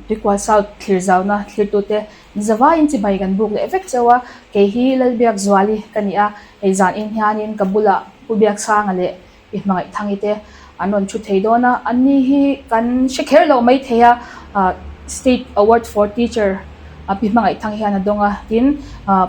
Tuikual South thlir zauna thlirtute zavaiin chibai kan buk leh vek chauh a, kei hi Lalbiakzuali ka ni a, hei zanin hianin ka bulah Pu Biaksanga leh I hmangaih thangi te an rawn thu thei dawn a, anni hi kan hre kher loh mai thei a, State Award for Teacher a Pi Hmangaih Thang hian a dawng a, tin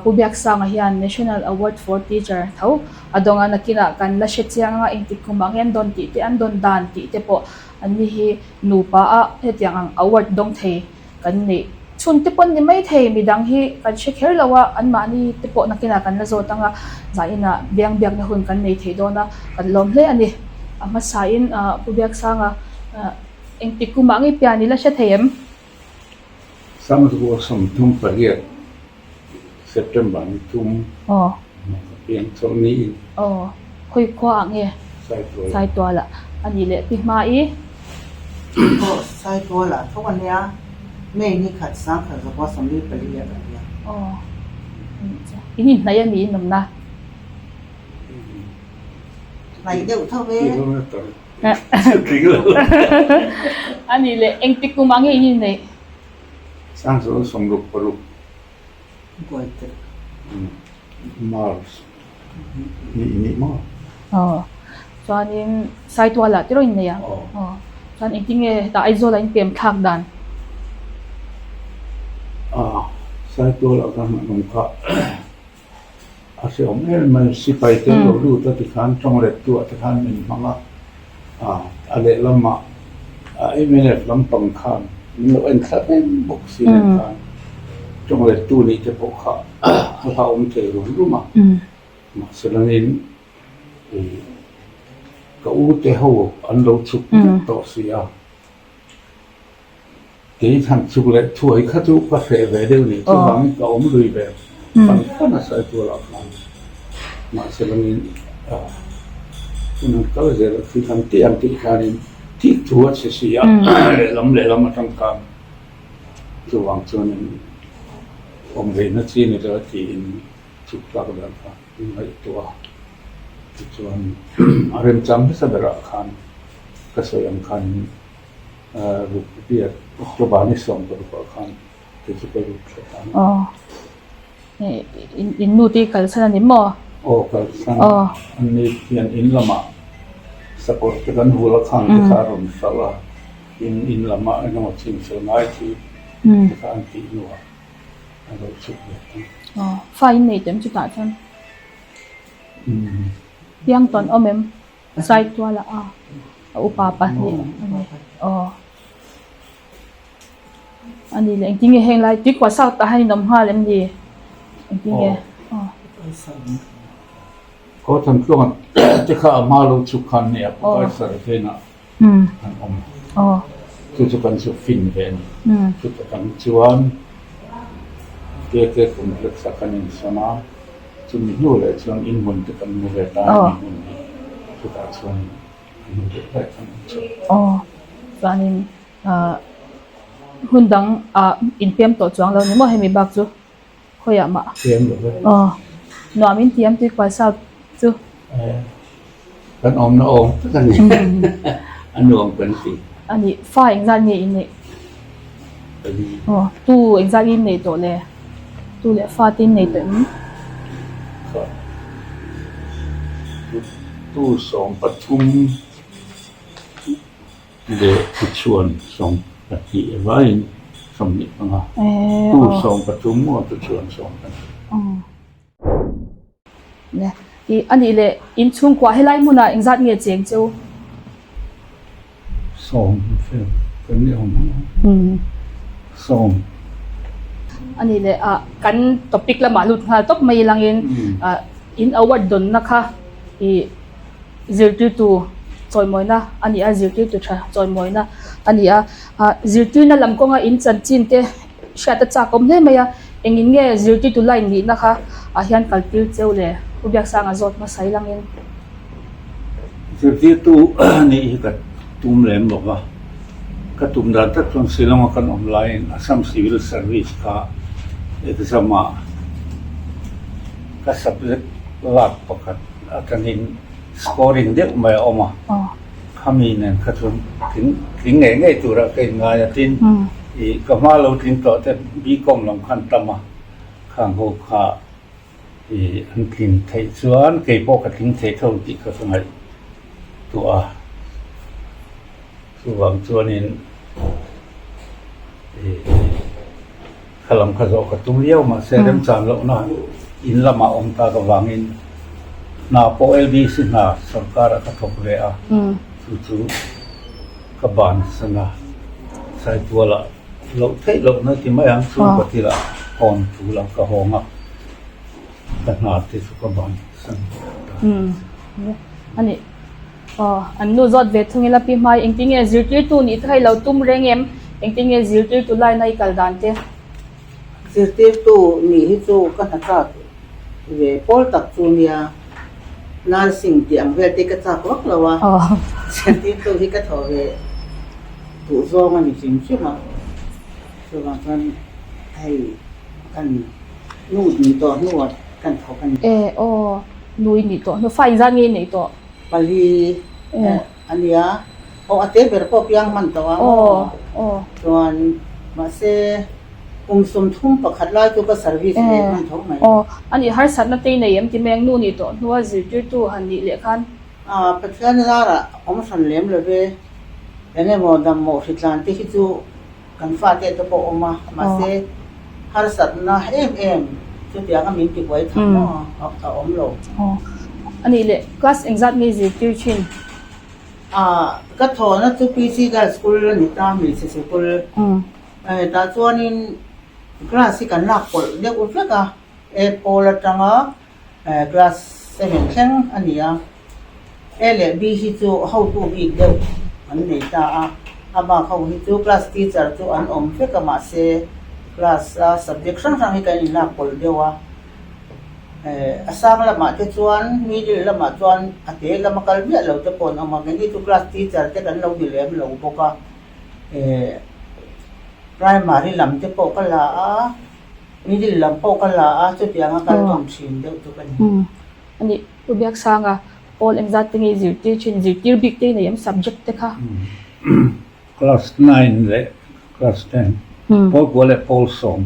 Pu Biaksanga hian National Award for Teacher tho a dawng a, nakinah kan la hre chiang anga engtik kum ah nge an dawn tih te an dawn dan tih te pawh anni hi nupa a hetiang ang award dawng thei kan neih chhun te pawn ni mai thei, midang hi kan hre kher lo a, anmahni te pawh nakinah kan la zawt ang a, zainah biang biakna hun kan nei thei dawn a, kan lawm hle a ni. A hmasain Pu Biaksanga engtik kumah nge pian i la hre thei em? Samzua 38 September ni thum ka piang chauh niin. Aw, khawi khua ah nge? Saitual. Saitual ah a nih leh pi hma i. Aw, Saitual ah tho a nia, May ni khat 1944 ah ka piang. Aw, in inhnaih a ni in awmna? Hnaih deuh tho e. Kilometer tling lo. A nih leh engtik kum ah nge in inneih? 1966. Goiter. Mars ni ni maw? Aw, chuanin Saitualah te rawh in nei a? Aw. Chuan engtin nge hetah Aizawlah in pem thlak dan? Aw, Saitualah ka hman awm kha a hreawm em mai, sipai te an lo lut a tikhan tawng let tu ah te khan min hmang a, a lehlamah mnf lampang khan min lo en thla reng bawk si nen khan tawng let tu nih te pawh kha a hlauhawm thei rum rum a, mahse langin ka u te ho an lo chhuk vek tawh si a. Kei han chuk leh thuai kha chu ka hreh ve deuh nih chuvangin ka awm lui ve fan fan a sawi ah khan mahse langin hun an kal zel a thil han tih ang tih khanin thik thu a chhe si a lehlam lehlam atang khan chuvang chuanin awm veina chi ni lo a tiin chuk tlak dan kha ngaihtuah a tichuan a remchang hmasa berah khan ka sawi ang khanin. Rukbiak October ni 16 ah khan kei chu ka lut thla ta a. Aw, in nu te i kalsan a ni maw? Aw kalsan an ni hian in lamah sakawr te kan hul a khang te kha a rawn hralh a, in in lamah engemaw chinfel ngai thil te kha an tih hnuah a lo chhuk ve ta. Aw, fa in nei tem chutah chuan piang tawn awm em? Saituala a a upa pahnih a ni. Aw. A ni leh engtin nge heng lai tuikhuah south ah hian in awm nghal em ni? Engtin nge? Aw. Khaw Thantluanga te kha a hma lo chhuk khan nia Kaisar hnenah an awm. Aw. Chu chu kan chu fin ve a ni. Chuta tang chuan KK complex ah kan insawn a. Chumi hnu leh chuan in hmun te kan hmu ve ta a ni hmun hi chutah chuan a hnu deuh daih kan awm chauh. Aw chuanin ah hun dang ah inpem tawh chuang lo ni maw hemi bak chu khawiah mah. Pem lo ve. Aw nuam in tiam tui kual south chu. Kan awmna awm tak a ni a nuam kan ti. A nih fa engzat nge in neih? Aw tu engzat in neih tawh le? Tu leh fa te in nei tawh em? Tu 13 leh tuchhuan 12 vaiin 25. Tu 13 maw tuchhuan 12. Le ih a nih leh inchhungkua helai hmunah engzat nge cheng cheu? 10 fel kan ni awm ang 10. A nih leh ah kan topic lamah lut nghal tawp mai langin ah in award dawnna kha ih zirtirtu chawimawina a ni a zirtirtu tha chawimawina a ni a ah zirtirna lam kawnga in chanchin te hriat a chak awm hle mai a, engin nge zirtirtu line nihna kha ah hian kal tir cheu le Pu Biaksanga zawt hmasa i langin. Zirtirtu nih hi ka tum lem lo va, ka tum dan tak chuan Shillong a kan awm laiin Assam Civil Service kha exam ah ka subject lak pakhat atangin scoring deuh mai a awm a. Khami nen kha chuan tling tling ngei ngei turah ka inngai a, tin I ka hma lo tling tawh te BCom lam khan tam a, khang ho kha i an tlin theih chuan kei pawh ka tling thei tho tih kha ka ngaihtuah a. Chuvang chuanin i kha lam kha zawh ka tum viau mahse remchan lohna in lamah awm tak avangin hna pawh LDC hna sorkar ah ka thawk ve a, chu chu ka bansan a, Saitualah loh theih lohna ti mai ang chhungkaw thilah hawn tul a ka hawng a, ka hna te chu ka bansan ta. A nih. Aw, an nu zawt ve thung ila pi hmai engtin nge zirtirtu nih te kha i lo tum reng em? Engtin nge zirtirtu laina i kal dan te? Zirtirtu nih hi chu ka hna chak ve pawl tak chu nia, nursing tih ang vel te ka chak vak lo a, zirtirtu hi ka thawh ve duh zawng a ni hrim hrim a, chuvang chuan hei kan nu nih tawh hnuah kan thawk a ni. E aw, nu i nih tawh hnu, fa inzat nge i neih tawh? Pali a nia, aw a te ber pawh piang hman tawh a maw? Chuan mahse kum 31 lai chu ka service ve hman tho mai. Aw, a nih harsatna te i nei em ti mai ang nu nih tawh hnua zirtirtu han nih leh khan. Pathian zarah awm hran lem lo ve, eng emaw dammawh hritlan te hi chu Kan fate te pawh awm a, mahse harsatna em em chutianga min tibuai tham maw a awm lo. Aw, a nih leh class engzat nge zirtir thin? Ah, ka thawhna chu PC Girls School a ni ta, hmeichhe sikul. Tah chuanin class hi kan lak pawlh deuh vek a, A pawl atanga Class 7 thleng a ni a, A leh B hi chu hotu bik deuh an nei ta a, a bak ho hi chu class teacher chu an awm vek a mahse class a subject hrang hrang hi kan inlak pawlh deuh a, a sang lamah te chuan middle lamah chuan a te lama kal miah lo te pawh an awm a, keini chu class teacher te kan lo ni lem lo bawk a, primary lam te pawh ka la a. Middle lam pawh ka la a, chutiang a kal tawn thin deuh chu ka ni. A nih, Pu Biaksanga, pawl engzat te nge zirtir thin, zirtir bik te i nei em subject te kha? Class 9 leh class 10, pawl kua leh pawl 10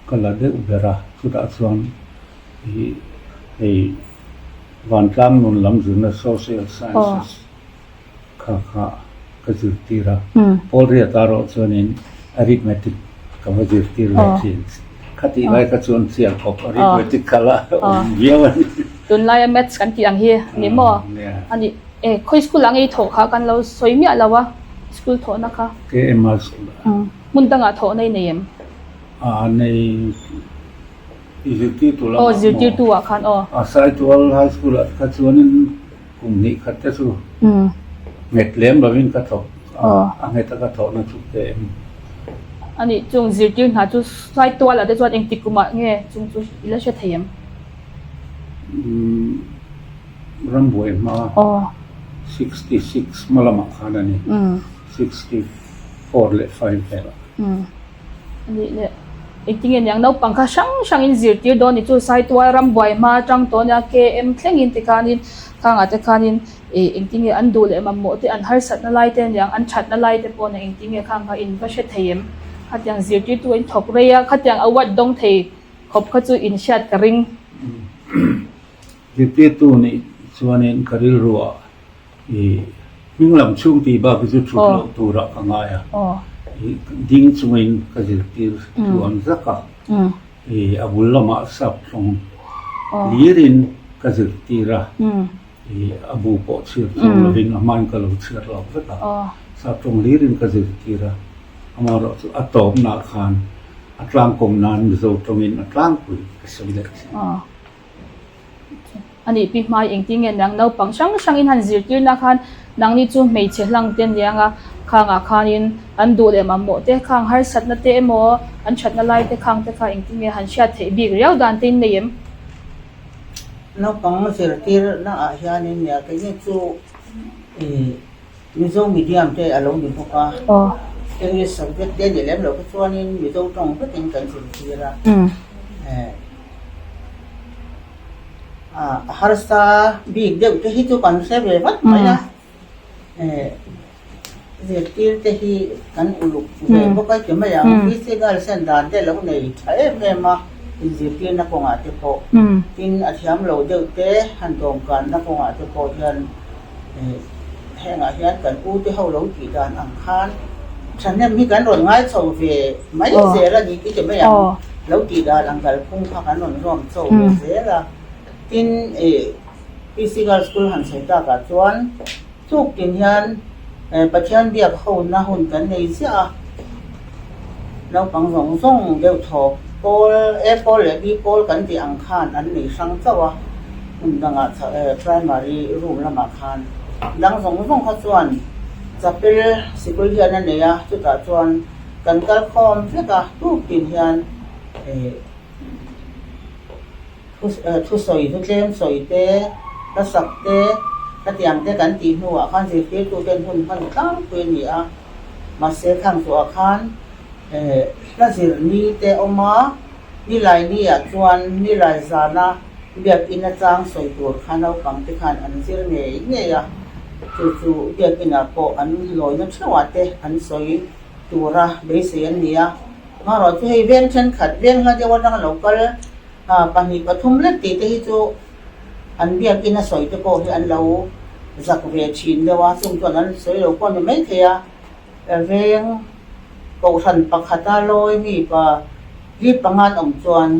ka la deuh ber a, chutah chuan i hei vantlang nun lam zirna social sciences Kha kha ka zirtir a, Paul Riat erawh chuanin arithmetic ka va zirtir ve thin. Khatih lai kha chuan chian khawp arithmetic kha la awm viau a ni. Tunlaia maths kan tih ang hi a ni maw? A ni e, khawi school ah nge i thawh kha kan lo sawi miah lo a, school thawhna kha. KMR school ah. Hmun dangah thawhna i nei em? A nei. I zirtirtu lamah maw? Aw zirtirtu ah khan aw. A Saitual High School ah kha chuanin Kum hnih khat te chu nghet lem lovin ka thawk a, a nghet a ka thawhna chu te em. A nih chung zirtir hna chu Saitual ah te chuan engtik kumah nge chung chu i la hre thei em? Rambuai hma 66 hma lamah khan a ni, 64 leh 5 velah. A nih leh engtin nge niang naupang kha hrang hrangin zirtir dawn ni chu Saitual rambuai hma atang tawh ania KM thlengin tikhanin khangah te khanin ih engtin nge an duh leh mamawh te an harsatna lai te aniang an thatna lai te pawh nia engtin nge khang kha in va hre thei em khatiang zirtirtu in thawk rei a khatiang award dawng thei khawp kha chu in hriat ka ring. Zirtirtu nih chuanin ka rilru ah I hming lam chhung tih bak hi chu thut loh turah ka ngai a, i ding chungin ka zirtir tluan zak a, i a bul lamah sap thlawng hlirin ka zirtir a, i a bu pawh chhiar chuang lovin a hmain ka lo chhiar lawk vek a, sap thlawng hlirin ka zirtir a, amaherawhchu a tawpnaah khan a tlangkawm nan Mizo tawngin a tlangpui ka sawi leh thin. A nih pi hmai engtin nge nang naupang hrang hrangin han zirtirna khan nangni chu hmeichhe hlang te aniang a, khangah khanin an duh leh mamawh te khang harsatna te emaw an thatna lai te khang te kha engtin nge han hriat theih bik riau dan te in nei em? Naupang zirtirna ah hianin nia keini chu ih Mizo medium te a lo ni bawk a, English subject te a nih lem loh kha chuanin Mizo tawng vekin kan zirtir a, a harsa bik deuh te hi chu kan hre ve vat mai a, Zirtir te hi kan uluk ve bawk a ti mai ang. PC Girls hian dan te lo nei tha em em a, inzirtirna kawngah te pawh. Tin, a thiam lo deuh te han dawmkanna kawngah te pawh hian hengah hian kan u te ho lo tih dan ang khan thahnem hi kan rawn ngai chho ve mai zel a ni ti ti mai ang. Lo tih dan ang kalphung kha kan rawn zawm chho ve zel a. Tin, PC Girls School han sawi takah chuan. Tuk tin hian Pathian biak hona hun kan nei ziah a, naupang zawng zawng deuh thaw pawl A pawl leh B pawl kan tih ang khan an nei hrang chauh a, hmun dangah primary room lamah khan dang zawng zawng kha chuan chapel sikul hian a nei a, chutah chuan kan kal khawm vek a, tuk tin hian. Thusawi, thutlem sawi te, hlasak te, hetiang te kan tih hnuah khan zirtirtuten hun hman tlangpui a ni a. Mahse khang zuah khan hla zir ni te awm a, nilai niah chuan nilai zana biakinn atang sawi tur kha naupang te khan an zir ngei ngei a. Chu chu biakinah pawh an lawina theuhah te an sawi tura beisei an ni a. Amaherawhchu chu hei veng thenkhat, veng hla deuh atanga lo kal pahnih pathum lek tih te hi chu an biakin a sawi te pawh hi an lo zak ve thin deuh a, chung chuan an sawi lo pawh a ni maithei a, veng kohhran pakhata lawi mi pa li panga an awm chuan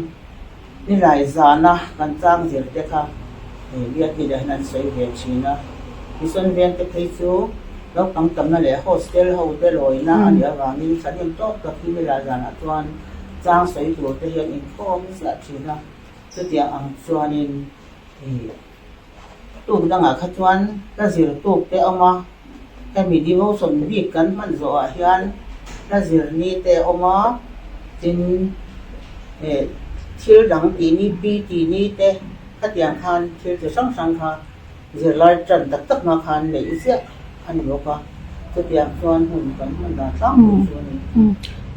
Nilai zana kan tlang zir te kha Biakinn ah hian an sawi ve thin a, Mission veng te phei chu naupang tamna leh hostel ho te lawina a nih avangin thahnem tawk tak hi nilai zanah chuan tlang sawi tur te hian inkhawm ziah thin a, chutiang ang chuanin ih. Tuk dangah kha chuan hla zir tuk te a awm a, hemi devotion bik kan hman zawhah hian hla zir ni te a awm a, tin eh thil dang tih ni PT ni te khatiang khan thil chi hrang hrang kha zirlai tan tak tak hma khan neih ziah a ni bawk a, chutiang chuan hun kan hman dan tlangpui chu a ni.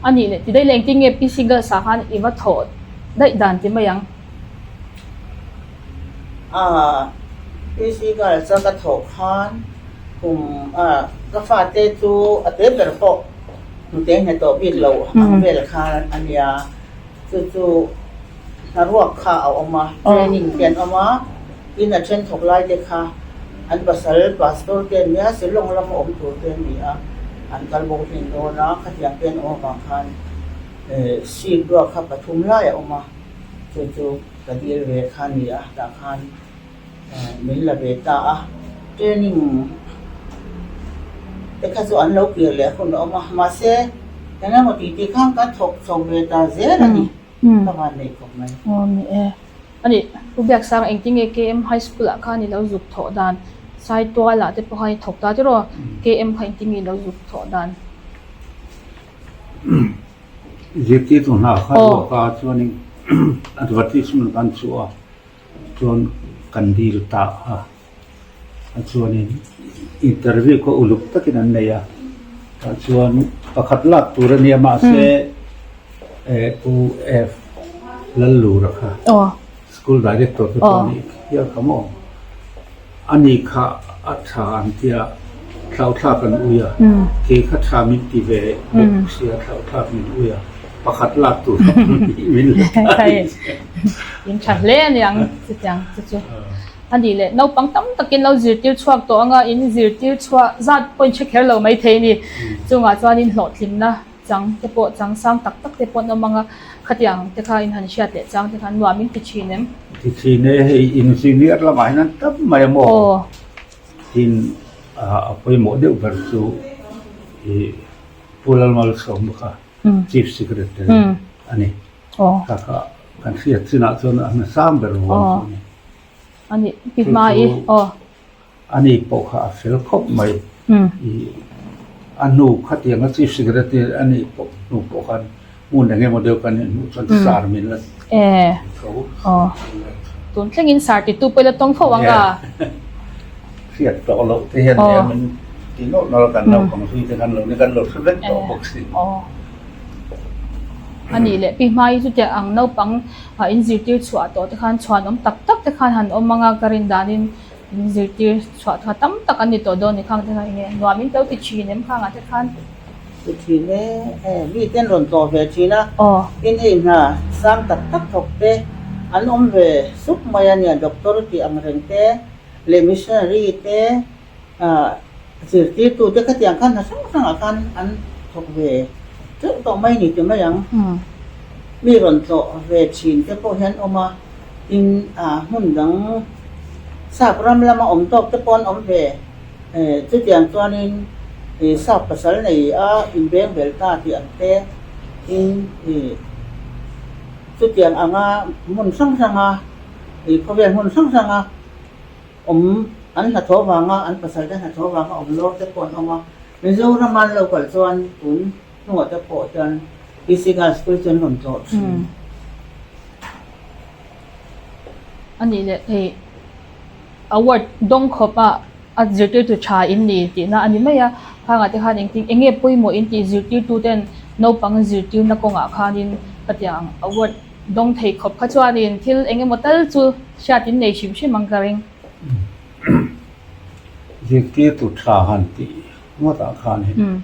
A nih leh ti daih leh engtin nge PC Girls ah khan i va thawh daih dan ti mai ang? A PC Girls a ka thawh khan kum a ka fate chu a te ber pawh hnute nghet tawh bik lo ang vel khan a nia. Chu chu hnaruak kha a awm a, training te an awm a, tin a then thawk lai te kha an pasal pastor te an nia, Shillong lama awm tur te an ni a, an kal bo hlen dawn a, khatiang te an awm avang khan seat ruak kha pathum lai a awm a. Chu chu ka dil ve kha ni a, tah khan min la ve ta a. Training te kha chu an lo kir leh hun a awm a, mahse eng emaw tih tih khan ka thawk chho ve ta zel a ni, ka van neih khawp mai. Aw ni e. A nih, Pu Biaksang engtinge KM High School ah khan i lo zuk thawh dan? Saitual ah te pawh khan i thawk ta tiraw? KM kha engtinge i lo zuk thawh dan? Zirtirtu hna kha ruak a chuanin advertisement kan chhuah a chuan kan dil ta a a chuanin interview kha uluk takin an nei a tah chuan pakhat lak tur a nia mahse eh Pu F Lallura kha. School Director te pawh nih hial kha maw? A ni kha a tha an tia thlauthlak an ui a, kei kha tha min ti ve bawk sia thlauthlak min ui a, pakhat lak tur kha min la ta a ni. In tha hle a niang chutiang chu chu. A nih leh naupang tam takin lo zirtir chhuak tawh anga in zirtir chhuah zat pawh in hre kher lo maithei a ni. Chungah chuanin hlawhtlinna Chang te pawh chang sang tak tak te pawh an awm ang a, khatiang te kha in han hriat leh chang te khan nuam in ti thin em? Ti thin e, hei engineer lamah hian an tam mai a maw? Tin a pawimawh deuh ber chu ih Pu Lalmalsawma kha Chief Secretary a ni. Kha kha kan hriat chinah chuan a hmasang ber vuan chu a ni. A nih, pi hma i aw. A ni pawh kha a fel khawp mai. I a hnu khatianga Chief Secretary a nih pawh hnu pawh khan hmun eng emaw deuh kan inhmuh chuan sar min la tho. Aw. Tun thlengin sar titu pawh i la tawng fo ang a. Hriat tawh loh te hian nia min ti nawlh nawlh a kan naupang hlui te khan lo ni kan lo hre vek tawh bawk si. Aw. A nih leh pi hmai chutiang ang naupang in zirtir chhuah tawh te khan chhuanawm tak tak te khan han awm ang a ka rin danin. In zirtir chhuah kha tam tak an ni tawh dawn ni khang te kha enge nuam in to ti thin em khangah te khan. Ti thin e, e mi ten rawn tlawh ve thin a, tin hei hna sang tak tak thawk te an awm ve sup mai a nia, doctor tih ang reng te leh missionary te ah zirtirtu te khatiang khan hna hrang hrangah khan an thawk ve teuh tawh mai ni ti mai ang. Mi rawn tlawh ve thin te pawh hian awm a. Tin, hmun dang sap ram lama awm tawk te pawh an awm ve. Chutiang chuanin sap pasal nei a inbeng vel ta tih ang te, tin chutiang anga hmun hrang hranga khawvel hmun hrang hranga awm an hnathawh vanga an pasal te hnathawh vanga awm lawr te pawh an awm a. Mizoram an lo kal chuan tun hnuah te pawh hian PC Girls School chu an rawn tlawh thin. A nih leh hei award dawng khawp a a zirtirtu tha in ni tihna a ni mai a, khangah te khan engtin eng nge pawimawh in tih zirtirtu ten naupang zirtirna kawngah khanin ka ti ang award dawng thei khawp kha chuanin thil eng emaw tal chu hriat in nei hrim hrim ang ka ring. Zirtirtu tha han tih Ngawtah khanin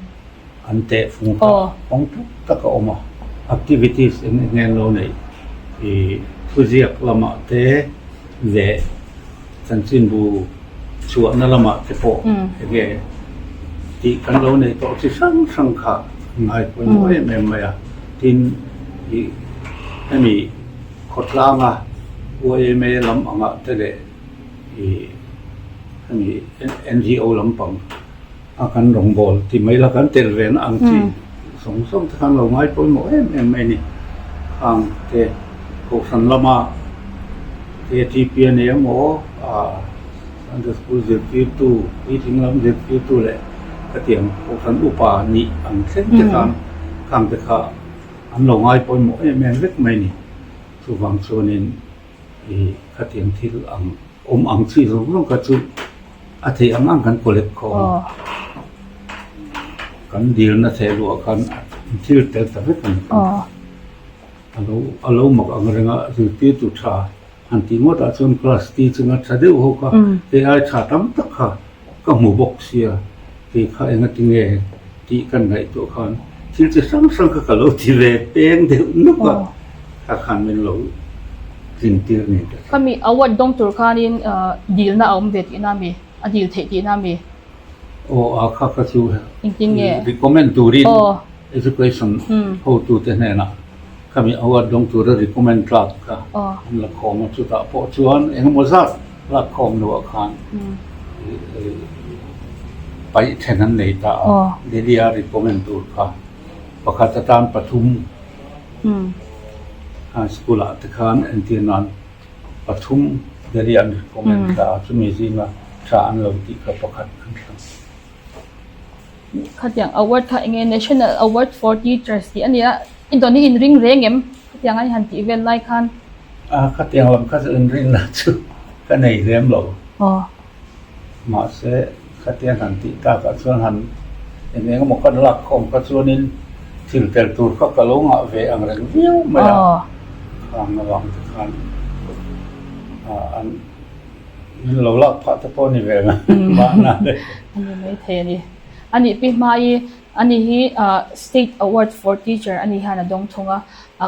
an tehfung kha kawng tak tak a awm a, activities eng eng nge an lo neih ih thuziak lamah te leh chanchinbu chhuahna lamah te pawh eng nge tih kan lo neih tawh chi hrang hrang kha an ngai pawimawh em em mai a, tin ih hemi khawtlanga yma lam angah te leh ih hemi NGO lampang a kan rawngbâwl ti mai la kan tel ve na ang chi zawng zawng te khan lo ngai pawimawh em em mai a ni. Khang te kohhran lama KTP a ni emaw ah Sunday School zirtirtu puitling lam zirtirtu leh khatiang kohhran upa nih ang thleng te khan khang te kha an lo ngai pawimawh em em vek mai a ni. Chuvang chuanin ih khatiang thil ang awm ang chi zawng zawng kha chu a theih ang ang kan collect khawm a, kan dilna theh luah khan thil tel ta vek a ni a lo a lo mak ang reng a zirtirtu tha han tih ngawt ah chuan class teaching a tha deuh ho kha hei ai tha tam tak kha ka hmu bawk sia kei kha engati nge tih kan ngaihtuah khan thil chi hrang hrang kha ka lo ti ve peng deuh nawk a kha khan min lo tlin tir ni ka hria. Khami award dawng tur khanin dilna a awm ve tihna ami? A dil theih tihna ami? Aw a kha kha chu Engtin nge? Recommend turin Education hotute hnenah khami award dawng tura recommend tlak kha an la khawm a, chutah pawh chuan engemaw zat lak khawm hnuah khan paih then an nei ta a, Delhi-a recommend tur kha pakhat atan pathum school-ah te khan entir nan pathum Delhi-a an recommend ta a, chumi zinga tha an lo tih kha pakhat an thlang. Khatiang award kha enge National Award for Teachers tih a ni a, i dawn hi inring reng em? Khatiang a i han tih vel lai khan. A, khatiang lam kha chu inrinna chu ka nei lem lo. Aw. Mahse, khatiang han tih takah chuan han eng eng emaw kan lak khawm kha chuanin thil tel tur kha ka lo ngah ve ang reng viau mai a. Khang avang te khan an. Min lo lak phah te pawh a ni ve mai mahna le. A ni mai thei a ni. A nih pi hma i a ni hi State Award for Teacher a ni hian a dawng thung a.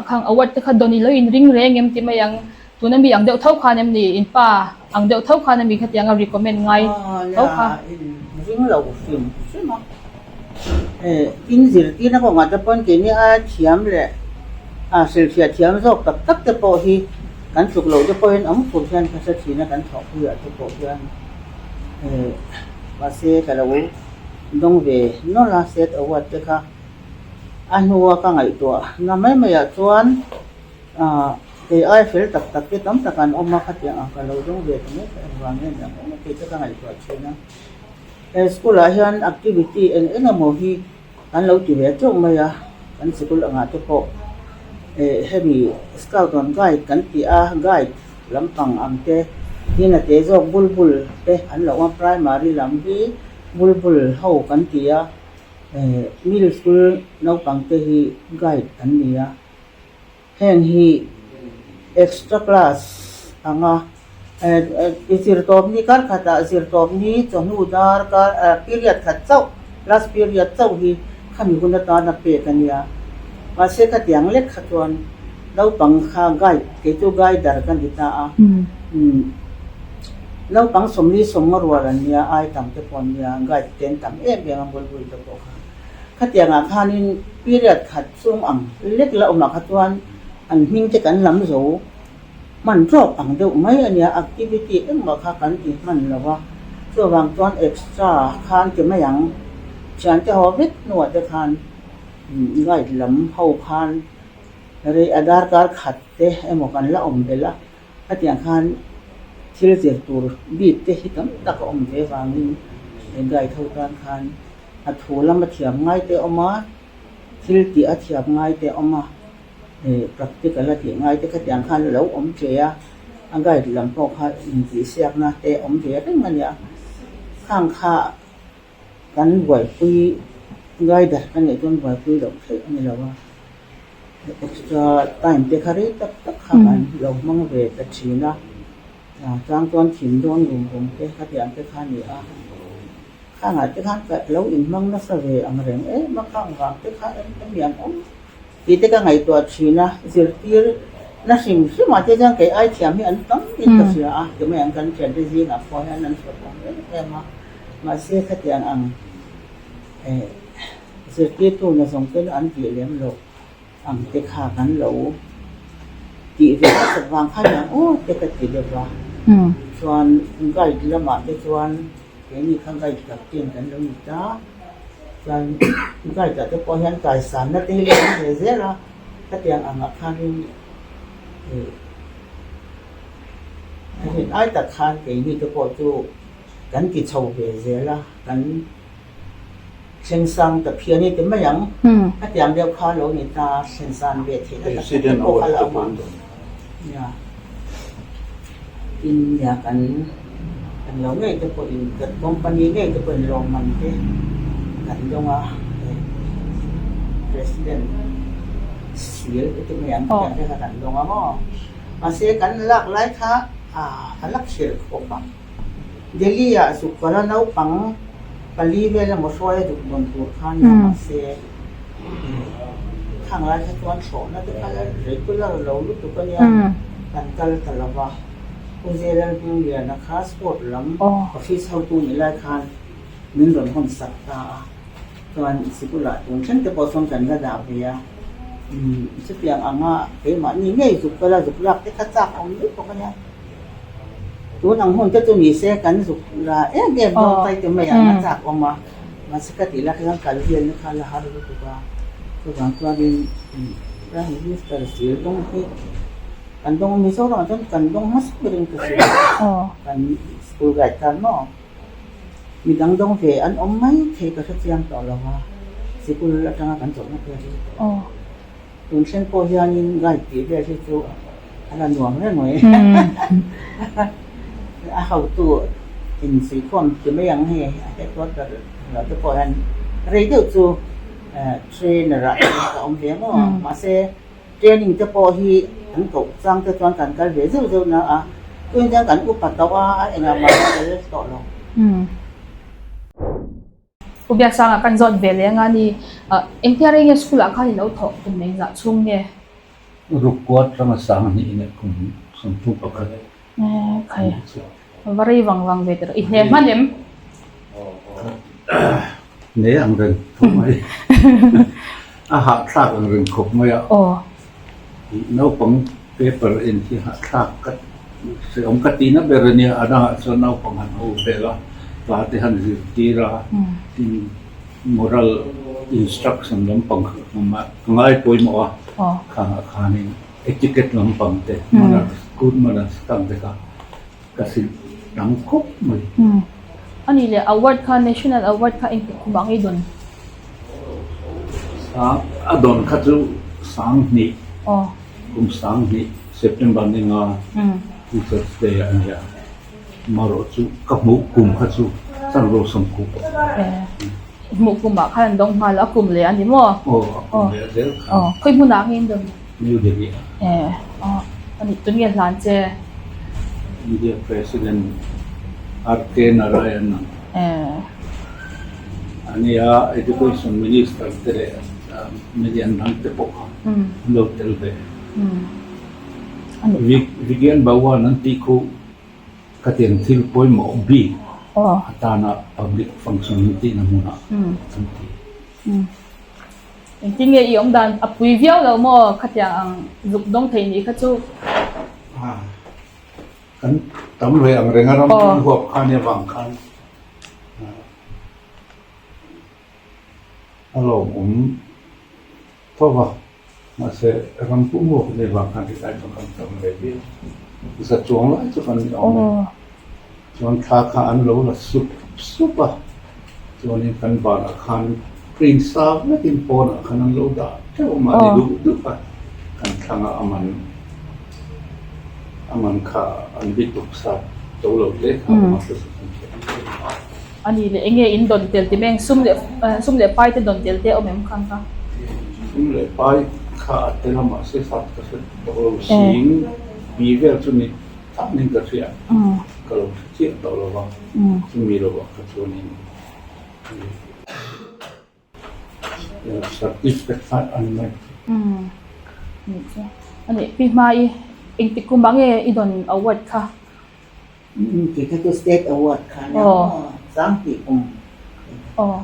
Khang award te kha dawn i lo inring reng em ti mai ang. Tuna mi ang deuh tho khan em ni? In pa ang deuh tho khan ami khatiang a recommend ngai tho kha. Ring lo hrim hrim a. In zirtirna kawngah te pawn keini a thiam leh a hrilhfiah thiam zawk tak tak te pawh hi kan tluk loh te pawhin awm fur hian ka hre thin a, kan thawhpuiah te pawh hian mahse ka lo dawng ve nawlh a state award te kha a hnua ka ngaihtuah na mai maiah chuan kei ai fel tak tak te tam tak an awm a, khatiang ang ka lo dawng ve ta mai kha engvang nge ni ang aw tih te ka ngaihtuah thin a. He school ah hian activity eng eng emaw hi an lo ti ve teuh mai a, kan sikul angah te pawh eh hemi scout and guide kan tih a guide lampang ang te tin a te zawk bulbul te an lo awm a primary lam hi bulbul ho kan ti a eh middle school naupang te hi guide an ni a. Heng hi extra class anga Zirtawpni kar khatah zirtawpni chawhnu dar kar period khat chauh last period chauh hi khami hun atana pek a nia. Mahse khatiang lek kha chuan naupang kha guide kei chu guider ka ni ta a. Naupang sawmli sawmnga rual an nia ai tam te pawh an nia guide te an tam em em a bulbul te pawh kha. Khatiangah khanin period khat chung ang lek la awmah kha chuan an hming te kan lam zo. Hman tawk ang deuh mai a nia, activity engmah kha kan ti hman lo a, chuvang chuan extra khan ti mai ang. Thiante haw vek hnuah te khan guide lam ho khan rei a darkar khat te emaw kan la awm belh a, khatiang khan thil zir tur bik te hi tam tak a awm ve vangin guide ho tan khan a thu lama thiam ngai te a awm a, thil tih a thiam ngai te a awm a. Practical a tih ngai te khatiang khan a lo awm ve a, a guide lam pawh kha intihsiakna te awm ve reng a nia. Khang kha kan buaipui guider ka nih chuan buaipui loh theih a ni lo a, extra time te kha rei tak tak kha kan lo hmang ve ta thin a, chang chuan thim dawn rum rum te khatiang te kha a ni a. Khangah te khan ka lo inhmang nasa ve ang reng em a, khang vang te kha em em hi an awm. Tih te ka ngaihtuah thin a, zirtir na hrim hrim ah te chuan kei ai thiam hi an tam in ka hria a, tumai ang kan thiante zingah pawh hian an hre pawh em em a, mahse khatiang ang eh zirtirtu na zawng te an tih lem loh ang te kha kan lo tih ve nasat vang khan hian aw te ka ti deuh va, chuan guide lamah te chuan keini kha guide captain kan lo ni ta. Chuan guide ah te pawh hian kaisanna te hi lo awm ve zel a, khatiang angah khanin ih a rin ai tak khan keini te pawh chu kan ti chho ve zel a, kan thleng sang ta phian i ti mai ang, khatiang deuh kha lo ni ta thlen san ve theihna tak tak te pawh kha la awm a, nia. Tin nia kan kan lo ngei te pawhin kan company ngei te pawhin lawmman te kan dawng a hei president seal te chu mai ang tih te kha kan dawng a maw mahse kan lak lai kha ah a la khirh khawp a Delhi ah zuk kal a naupang pali vel emaw hruai a zuk dawn tur kha nia mahse Khang lai kha chuan thlawhna te kha la regular lo lutuk a nia, kan kal ta lo va. Pu Zelalhmungliana kha sport lam office hotu nih lai khan min rawn hawn sak ta a, chuan sikulah tun thleng te pawh sawn kan la dah ve a. Chutiang anga keimahni ngei zuk kala zuk lak te kha chak awm lutuk a nia. Tun ang hun te chu ni se kan zuk la em em dawn tai te mai ang a chak awm a. Mahse ka tih lai khan kal velna kha la har lutuk a, chuvang chuanin Prime Minister sir dawng hi kan dawng a, Mizoramah chuan kan dawng hmasa berin ka hria a, kan school guide khan maw midang dawng ve an awm mai thei ka hrechiang tawh lo va, sikul atanga kan chawlhna te hi. Tun thleng pawh hianin guide tih vel hi chu a la nuam reng mai. A hotu insuihkhawm ti mai ang hei a headquarter lo te pawh hian rei deuh chu trainer ah te ka awm ve maw. Mahse training te pawh hi an koh chang te chuan kan kal ve zeuh zeuh na a, tun hian kan upa tawh a, a engah mah a tel tawh lo. Pu Biaksanga kan zawt ve leng a ni. Engtia rei nge school ah khan i lo thawh kum eng zah chhung nge? Rukua atanga sang hnih in kum 31. Khai va rei vang vang ve tawh i hne hman em? Hne ang reng tho mai. A hahthlak ang reng khawp mai a. Naupang paper en hi hahthlak ka hrehawm ka tihna ber a nia, a dangah chuan naupang han ho vel a, hla te han zirtir a, tin moral instruction lampang kha ka ngai pawimawh a, khangah khanin etiquette lampang te, manners, good manners kang te kha ka hrilh tam khawp mai. A nih leh award kha national award kha engtik kum ah ngei dawn? Sang a dawn kha chu 2000 kum 2000 September ni nga Teachers Day a nia. Marawh chu ka hmuh kum kha chu chanvo 90. Hmuh kum ah khan an dawng nghal a kum leh a ni maw? Aw a kum leh zel kha. Aw khawi hmunah nge in dawn? New Delhi ah. Aw a nih tunge hlan che? India President RK Narayanan a nia, Education Minister te leh milian dang te pawh kha an lo tel ve. Vigyan Bhawan an tih khu khatiang thil pawimawh bik atana public function an tihna hmunah an ti. Engtin nge i awm dan a pui viau lo maw khatiang ang zuk dawng thei nih kha chu. Kan tam ve ang reng a ram pum huap khan i avang khan a lawmawm tho va. Mahse ram pum huap ni avang khan tilai chu kan tam ve viau. Za chuang lai chu kan ni awm e. Chuan thla kha an lo la sup sup a, chuanin kan banah khan print sa vekin pawnah khan an lo dah teuh a, mahni duh duh a kan thlang a, a man a man kha an bituk sa to lo hle kha a awm a, chu chu kan hre ang em. A ni leh enge in dawn tel ti meng sum leh sum leh pai te dawn tel te a awm em khan kha? Sum leh pai kha a tel a mahse sat ka hre tawh lo sing bi vel chu ni Thamin ka hria, ka lo hre chiah tawh lo va, chumi lovah kha chuanin certificate kha a ni mai. Nih chu. A nih pi hma i engtik kumah nge i dawn award kha? Ti kha chu state award kha a nia maw? Sanghnih kum. Aw.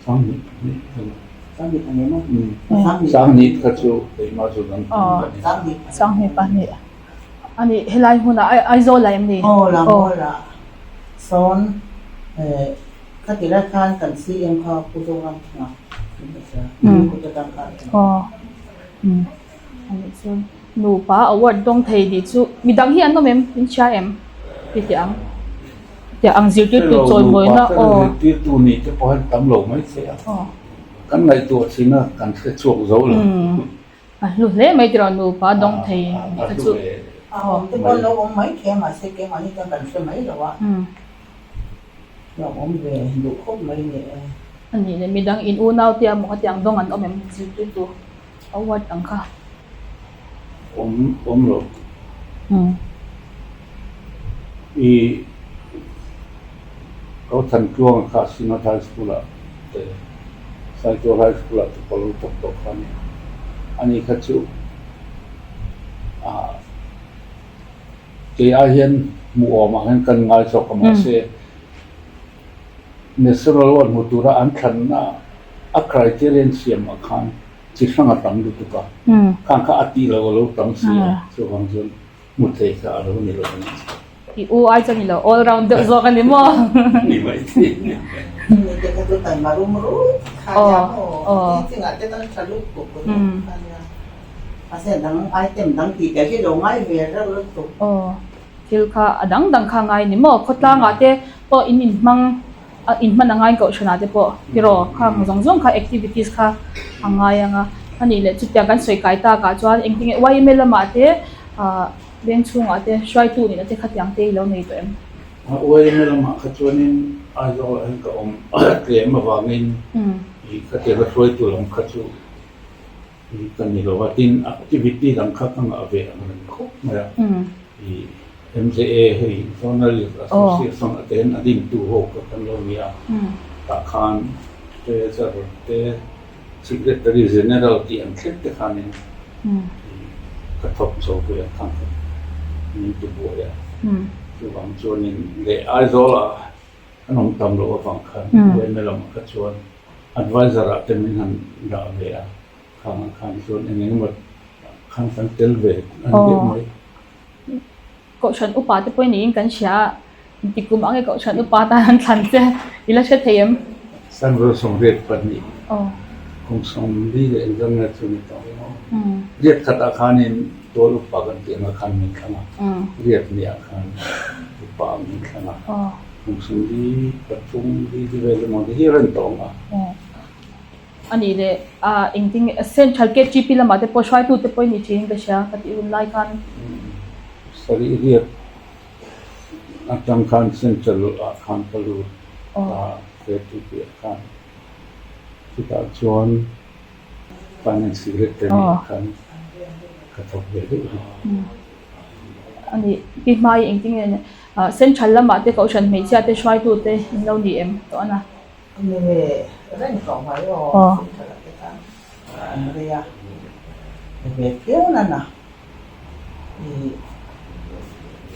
Sanghnih pahnih a ni. Sanghnih pahnih maw? Sanghnih kha chu keimah chu dang tum ka ni. Sanghnih pahnih. A nih helai hmunah Aizawl ah em ni? Aw Lammual ah sawn khati lai khan kan CM kha Pu Zoramthanga in ka hria kut atang khan. Aw a nih chu nupa award dawng thei tih chu midang hi an awm em? In hria em? Ti teh ang teh ang zirtirtu chawimawina aw. Zirtirtu nih te pawh hian tam lo mai thei a kan ngaihtuah thin a kan hre chhuak zo lo. A hlu hle mai tiraw nupa dawng thei nih kha chu. A awm te pawh lo awm mai thei a mahse keimahni chuan kan hre mai lo a. Lo awm ve duh khawp mai ni e. A nih leh midang in unau te emaw khatiang dawng an awm em zirtirtu award ang kha. Awm awm lo. I Kothan Tluanga kha Synod High School ah te Saitual High School ah te pawh lo thawk tawh kha a ni. Ani kha chu ah kei ai hian hmuh awmah hian kan ngai zawk a mahse National Award hmu tura an thlanna a criterion siamah khan chi hrang a tam lutuk a, khang kha a tih loh a lo tam si a, chuvang chuan Hmu thei kha a lo ni lo a ni. I u ai chuan i lo all round deuh zawk a ni maw? Ni mai thei. Ni te kha chu taima rum rut kha nia maw? Teaching ah te chuan tha lut tuk lut kha nia. Mahse a dang item dang tih te hi lo ngai ve reuh lutuk. Aw thil kha a dang dang kha ngai ni maw? Khawtlang ah te pawh in inhmang a inhman a ngai kohhran ah te pawh tiraw khang zawng zawng kha activities kha a ngai ang a anih leh chutiang kan sawi kai tak ah chuan engtin nge yma lamah te ah veng chhungah te hruaitu nihna te khatiang te i lo nei tawh em? Yma lamah kha chuanin Aizawl ah hian ka awm tlem avangin ih khatianga hruaitu lam kha chu Ka ni lo a, tin activity dang kha ka ngah ve ang reng khawp mai a, i MJA hei Journalist Association a ten a dintu ho kha kan lo ni a, tah khan Treasurer te Secretary General tih an thleng te khanin ka thawk chho ve a khang kha min ti buai a, chuvang chuanin leh Aizawlah an awm tam loh avang khan yma lamah kha chuan Adviser ah te min han dah ve a, khang ah khan chuan eng eng emaw khan kan tel ve a ni deuh mai. Kohhran upa te pawh niin kan hria a, inti kum ang e Kohhran upa tan an thlan che, i la hre thei em? Sangro 82 kum 40 leh engzam nge chu ni tawh ang aw. Riat khatah khanin tual upa kan tih angah khan min thlang a, riat niah khan upa min thlang a. Kum 43 li li vel emaw ti hi a rem tawh ang a. A nih leh a engtin nge Central KTP lamah te pawh hruaitu te pawh i ni thin ka hria ka tih hun lai khan. Sarih riat atang khan Central ah khan ka lut a KTP ah khan chutah chuan Finance Secretary ah khan ka thawk ve deuh a ni. A nih, Pi Hmai engtin nge ni? Central lamah te Kohhran hmeichhia te hruaitu te in lo ni em tawh a na? Ni ve reng tawh mai aw, Central ah te khan an rei a, ni ve phian a na. Ih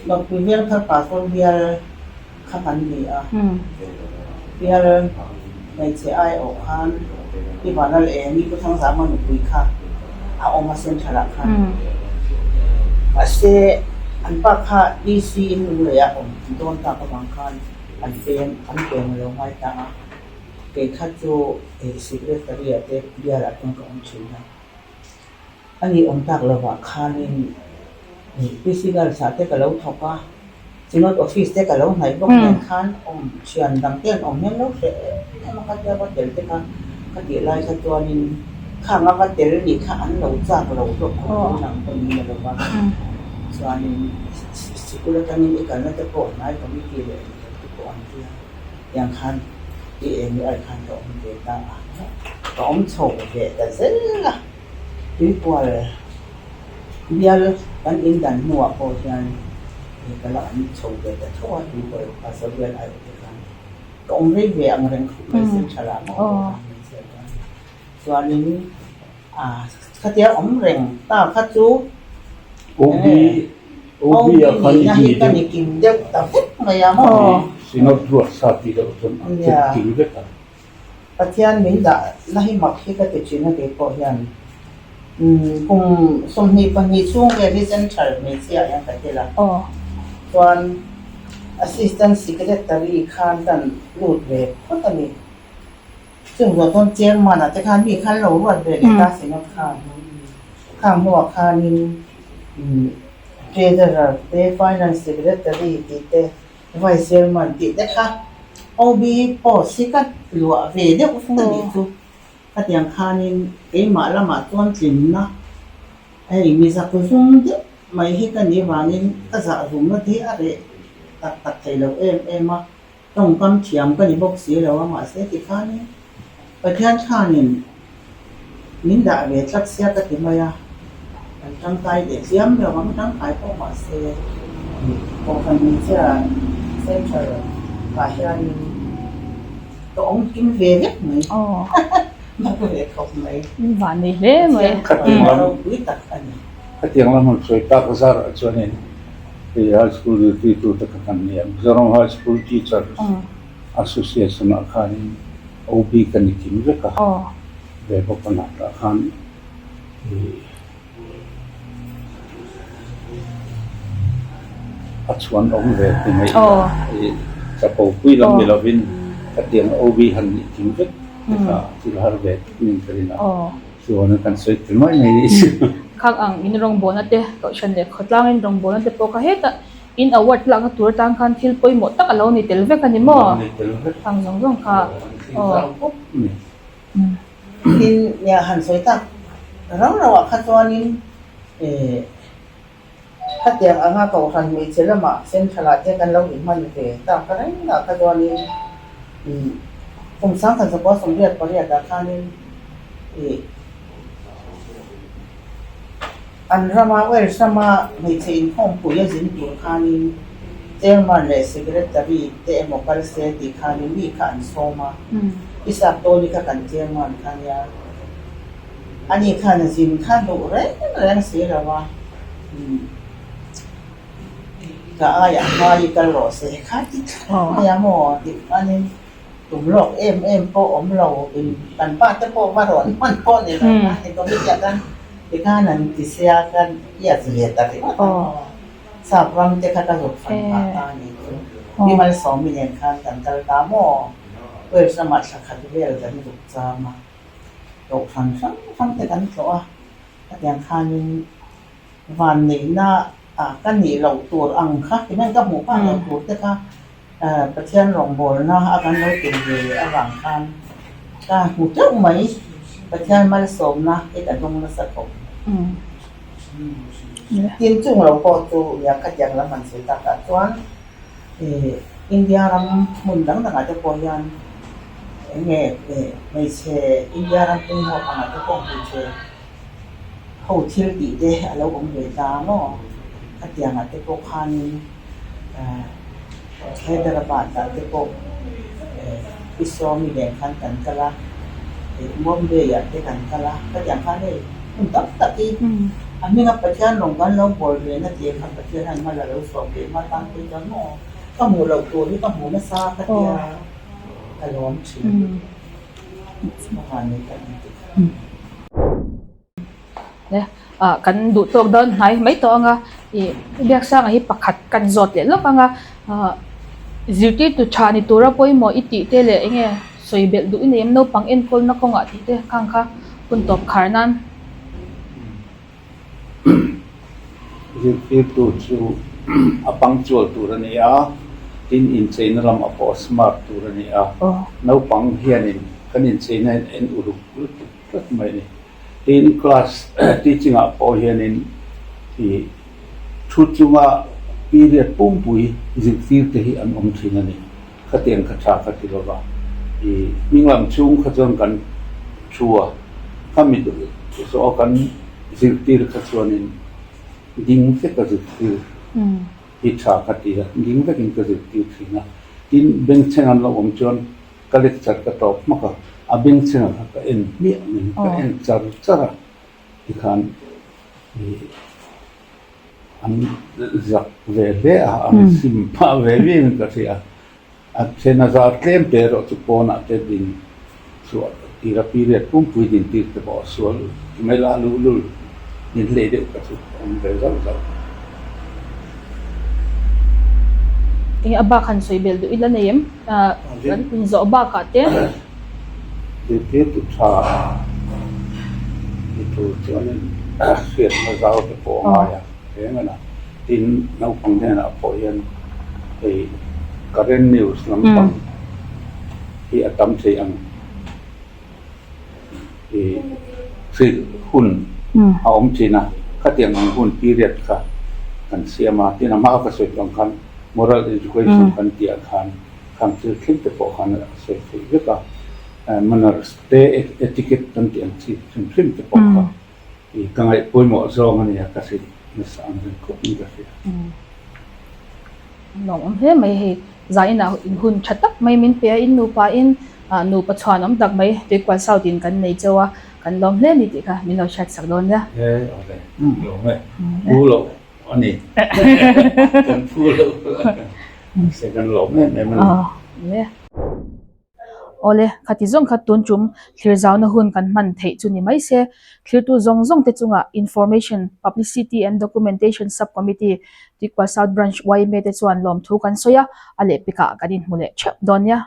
Nopui bial kha Pastor bial kha kan ni a, bial hmeichhe aiawh khan Pi Vanlal Eng-i Pu Thangzama nupui kha a awm a Central ah khan. Mahse an pa kha DC in Lunglei ah awm dawn tak avang khan an peng an peng a lo ngai ta a, kei kha chu Secretary ah te bial ah chuan ka awm thin a. A nih awm tak lovah khanin PC Girls ah te ka lo thawk a, Synod Office te ka lo hnaih bawk nen khan awm thian dang te an awm hian lo hreh em em a, khatia va tel te kha ka tih lai kha chuanin khang a va tel nih kha an lo chak lo zawk khawp tun ang pawh ni lo va, chuanin sikul atangin i kalna te pawh hnai committee leh englo te pawh an tia. Tiang khan i eng i ai khan ka awm ve ta a, ka awm chho ve ta zel a. Tuikual bial kan in dan hnuah pawh hian ka la awm chho ve ta tho a, tuikual pastor bial ai te khan ka awm rei ve ang reng khawp mai central ah maw pawh khan hmeichhia chuan. Chuanin Khatia awm reng ta kha chu OB OB ah khan i ni deuh. Ni kim deuh ta vek mai a maw. Synod ruat sa tih loh chuan a che kim vek a. Pathian min dah na hi mak hi ka ti thin a kei pawh hian kum 22 chhung vel hi Central hmeichhia ah hian ka tel a. Chuan Assistant Secretary khan kan lut ve phawt a ni. Chung zawh chuan chairman ah te khan mi khan lo ruat ve leh ta Synod khan khang hnuah khanin treasurer te finance secretary tih te vice chairman tih te kha OB post hi ka luah ve deuh fur a nih chu. Khatiang khanin keimah lamah chuan tlinna hei mi zak zum deuh mai hi ka nih vangin ka zah zumna te hi a reh tak tak thei lo em em a. Tawngkam thiam ka ni bawk si lo a, mahse tikhanin Pathian khanin min dah ve tlat sia ka ti mai a, kan tangkai leh chiam lo ang, tangkai pawh mahse Kohhran Hmeichhia Central ah hianin ka awm kim ve vek mai, mak ve khawp mai. Van nei hle mai. Pathian kha ropui tak a ni. Khatiang lam han sawi tak zarah chuanin Hei High School zirtirtu te kha kan ni a, Mizoram High School Teachers Association ah khanin OB ka ni kim vek a, ve bawk a natah khan a chhuan awm ve ti mai ila, hei chapo pui lam ni lovin khatiang OB han nih kim vek te kha thil har ve tak niin ka rin a. Chuan kan sawi tel mai mai anih chu. Khang ang in rawngbawlna te, Kohhran leh khawtlang in rawngbawlna te pawh kha hetah in award lakna tur atan khan thil pawimawh tak a lo ni tel vek a ni maw? Lo ni tel vek. Khang zawng zawng kha. Aw. Aw. Tin, nia han sawi tak rau rau ah kha chuanin eh khatiang anga Kohhran hmeichhe lamah Central ah te kan lo inhman ve tak reng ah kha chuanin ih kum 1998 ah khanin ih an rama Wales rama hmeichhe inkhawmpui a zin tur khanin Chairman leh Secretary te emaw kal se tih khanin mi kha an sawm a, i sap tawni kha kan Chairman kha nia. Ani khan a zin kha duh reng reng si lo a, ka aiah hmai i kal rawh se kha ti thlap mai a maw tih khanin tum lawk em em pawh awm lo in kan pa te pawh va rawn hman pawh ni lo khan ni committee ah khan tikhan an ti sia khan ias ve ta ringawt a maw sap ram te kha ka zuk fan phah ta a nih chu mi malsawmi nen khan kan kal ta maw Wales lamah thla khat vel kan zuk cham a. Kohhran hrang hrang te kan tlawh a, hetiang khanin vanneihna ah ka nih loh tur ang kha tihian ka hmuh phak loh tur te kha Pathian rawngbawlna a kan lo tum ve avang khan ka hmu teuh mai, Pathian malsawmna hi ka dawng nasa khawp. Tin chung lo pawh chu nia khatiang lam han sawi takah chuan India ram hmun dang dangah te pawh hian eng nge hmeichhe India ram pumhawk angah te pawh hmeichhe ho thil tih te a lo awm ve ta maw? Khatiangah te pawh khanin Hyderabad-ah te pawh Pi Sawmi nen khan kan kal a, Bombay-ah te kan kal a, khatiang khan hei hun tam tak hi a hminga Pathian rawng kan lo bawl ve na tih kha Pathian hian mal a lo sawm ve hma tan phei chuan maw ka hmuh loh tur hi ka hmu nasa ka tia ka lawm thin ka van nei tak ni tih. Ah kan duh tawk dawn hnai mai tawh ang a ih Biaksanga hi pakhat kan zawt leh lawk ang a ah zirtirtu tha ni tura pawimawh i tih te leh eng nge sawi belh duh i nei em naupang enkawlna kawngah tih te khang kha hun tawp khar nan. Zirtirtu chu a punctual tur a ni a, tin incheina lam a pawh smart tur a ni a, naupang hianin kan incheina in en uluk lutuk tlat mai a ni. Tin class teaching ah pawh hianin ih thu chunga period pumpui zirtir te hi an awm thin a ni. Khatiang kha tha ka ti lova, ih hming lam chhung kha chuan kan thu a, khami zawh a kan zirtir kha chuanin ding vek a zirtir hi tha ka ti a, ding vekin ka zirtir thin a. Tin bengchheng an lo awm chuan Ka lecture ka tawp hmak a, a bengchheng kha ka en hmiah mai, ka en char char a, tikhan ih an zak ve hle a, an sim phah ve viau in ka hria. A then a zar tlem te erawh chu pawnah te din chhuah tir a, period pumpui din tir te pawh a sual mai la luhlul min hlei deuh kha chu a awm ve zauh zauh. Eng a bak han sawi belh duh ila nei em? Kan inzawh bakah te. Zirtirtu tha ni tur chuanin hriatna zau te pawh a ngai a reng a na. Tin, naupang hnenah pawh hian hei current news lampang hi a tam thei ang. Ih hrilh hun a awm thin a, khatiang ang hun period kha kan siam a, tin a hma ka sawi tawh ang khan moral education kan tih ah khan khang thil thleng te pawh khan a sawi theih vek a, manners te etiquette kan tih ang chi hrim hrim te pawh kha ih ka ngaih pawimawh zawng a nia ka hrilh nasa ang reng khawp in ka hria. Lawm awm hle mai hei zainah hun tha tak mai min pe a in nupa in Ah nupa chhuan awm tak mai Tuikual South in kan nei cheu a, kan lawm hle ni tih kha min lo hriat sak dawn nia. He awle lawm e, phu loh a ni, kan phu loh mahse kan lawm em em a ni. Awle, khati zawng kha tun tum thlir zauna hun kan hman theih chu ni mai se, thlirtu zawng zawng te chungah Information, Publicity and Documentation Sub-Committee, Tuikual South Branch yma te chuan lawmthu kan sawi a, a lehpekah kan inhmu leh theuh dawn nia.